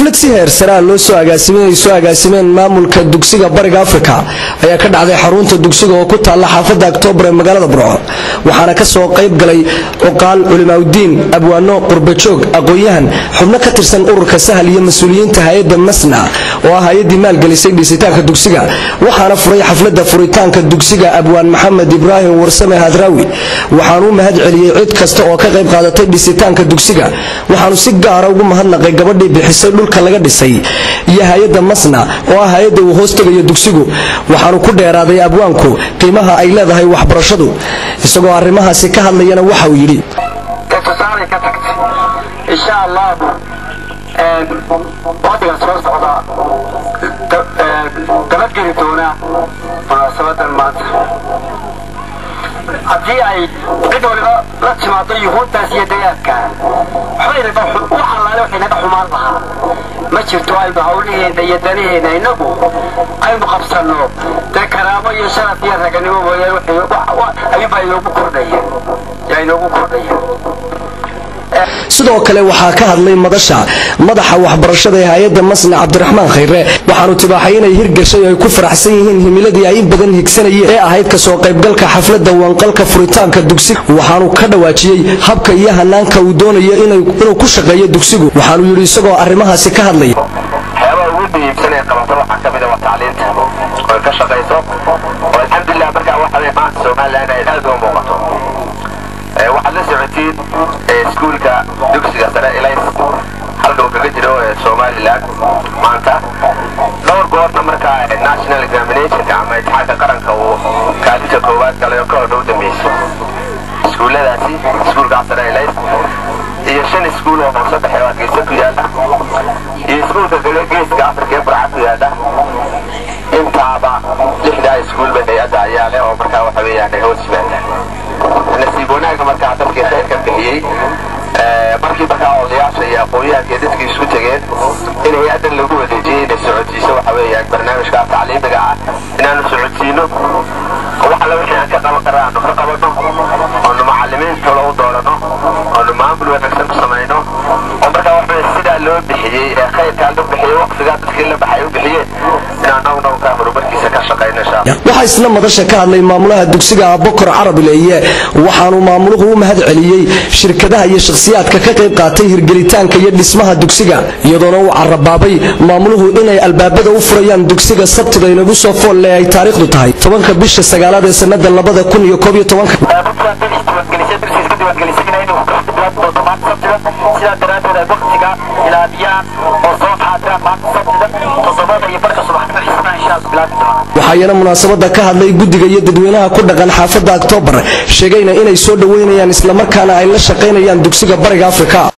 Xaflad si heer sare ah loo soo agaasimay ay soo agaasimeen maamulka dugsiga Bariga Afrika ayaa ka dhacday xarunta dugsiga oo ku taalla xaafadda Aktoobar ee magaalada Burco, waxaana ka soo qayb galay cuqaal, culimaaudiin, abwaano, qurbajoog, aqoon-yahan, xubno ka tirsan ururka Sahal iyo mas-uuliyiinta hay-adda Masna oo ah hay-addii maalgelisay dhisitaanka dugsiga. Waxaana furay xafladda furitaanka dugsiga abwaan Maxamed Ibraahim Warsame Hadraawi, waxaanu u mahad celiyey cid kasta oo ka qayb qaadatay dhisitaanka dugsiga, waxaanu si gaara ugu mahadnaqay gabadhii bixisay dhulka laga dhisay iyo hay-adda Masna oo ah hay-adda uu hoos tegayo dugsigu. Waxaanu ku dheeraaday abwaanku qiimaha ay leedahay waxbarashadu, isagoo arrimahaasi ka hadlayana waxa uu yidhi: Tusaalay ka tagtay, insha Allahu waqtiga soo socda dabadgeli doona munaasabadan maanta. Haddii ay cid waliba la timaado yuhuuddaas iyo dayaadka, waxba wax allaale waxay naga xumaan lahaa ma jirto. Aynu hawlaheena iyo danaheena innagu aynu qabsanno, dee karaamo iyo sharaf iyo raganimo mooyaane ayuunbaa inoogu kordhaya, yaa inoogu kordhaya. Sidoo kale waxaa ka hadlay madasha madaxa waxbarashada ee hay-adda Masna, Cabdiraxmaan Khayre, waxaanu tibaaxay inay hirgashay oo ay ku faraxsan yihiin himiladii ay in badan higsanayeen ee ahayd kasoo qaybgalka xafladda wanqalka furitaanka dugsiga. Waxaanu ka dhawaajiyey habka iyo hanaanka uu doonayo inuu ku shaqeeyo dugsigu, waxaanu yidhi isagoo arrimahaasi ka hadlaya: Waxyaabaha ugu muhiimsan ee qabato waxaa ka mid a waa tacliinta oo ay ka shaqayso, oo alxamdulilah markaa waxa weye maanta Somaliland ay aad uga muuqato. Waxaad la socotiin iskuulka dugsiga sare Elays halka uu kaga jiro Somaliland maanta, dhowr goorna markaa national examinationka ama imtixaanka qaranka uu kaalinta koowaad galay oo ka hor u dambeysay. Iskuulladaasi, iskuulkaa sare Elays iyo shan iskuul oo hoose dhexe oo Hargeysa ku yaala iyo iskuulka kale Geeska Afrika ee Burca ku yaala, intaaba lixdaa iskuulba hay-adda ayaa leh oo markaa waxa weeyaan ay hoos yimaadaan. Nasiib wanaagga markaa dadkii khayrka bixiyey, markii markaa odayaasha iyo aqoon-yahanka iyo dadkii isku tegeen in hay-addan lagu wareejiyey inay socodsiiso waxa weeyaan barnaamijka tacliimiga ah, inaanu socodsiino wax alla wixii aan ka qaban karra aanu ka qabano, oonu macallimiin tolo u doorano, oonu maamul wanaagsan u samayno, oo markaa waxa weeye sidaa loo bixiyey ee khayrkaa loo bixiyey, waqtigaa dadkii la baxay u bixiyeen, inaan annaguna horumarkiisa ka shaqayno insha Allah. Waxaa isna madasha ka hadlay maamulaha dugsiga, Abokor Carabileeye, waxaanu maamuluhu u mahad celiyey shirkadaha iyo shakhsiyaadka ka qayb qaatay hirgelitaanka iyo dhismaha dugsiga, iyadoona uu carabaabay maamuluhu inay albaabada u furayaan dugsiga Sabtida inagu soo foolle ay taariikhdu tahay 10-ka bisha 9aad ee sanada 2011-ka. Sidaa daraaddeed ay waqtiga ilaaliyaan oo soo xaadiraan maanta Sabtida 7:30 subaxnimo xisnaha insha Allah bilaabi doonaan. Waxaa iyana munaasabada ka hadlay guddiga iyo dadweynaha ku dhaqan xaafadda Aktoobar, sheegayna inay soo dhoweynayaan islamarkaana ay la shaqaynayaan dugsiga Bariga Afrika.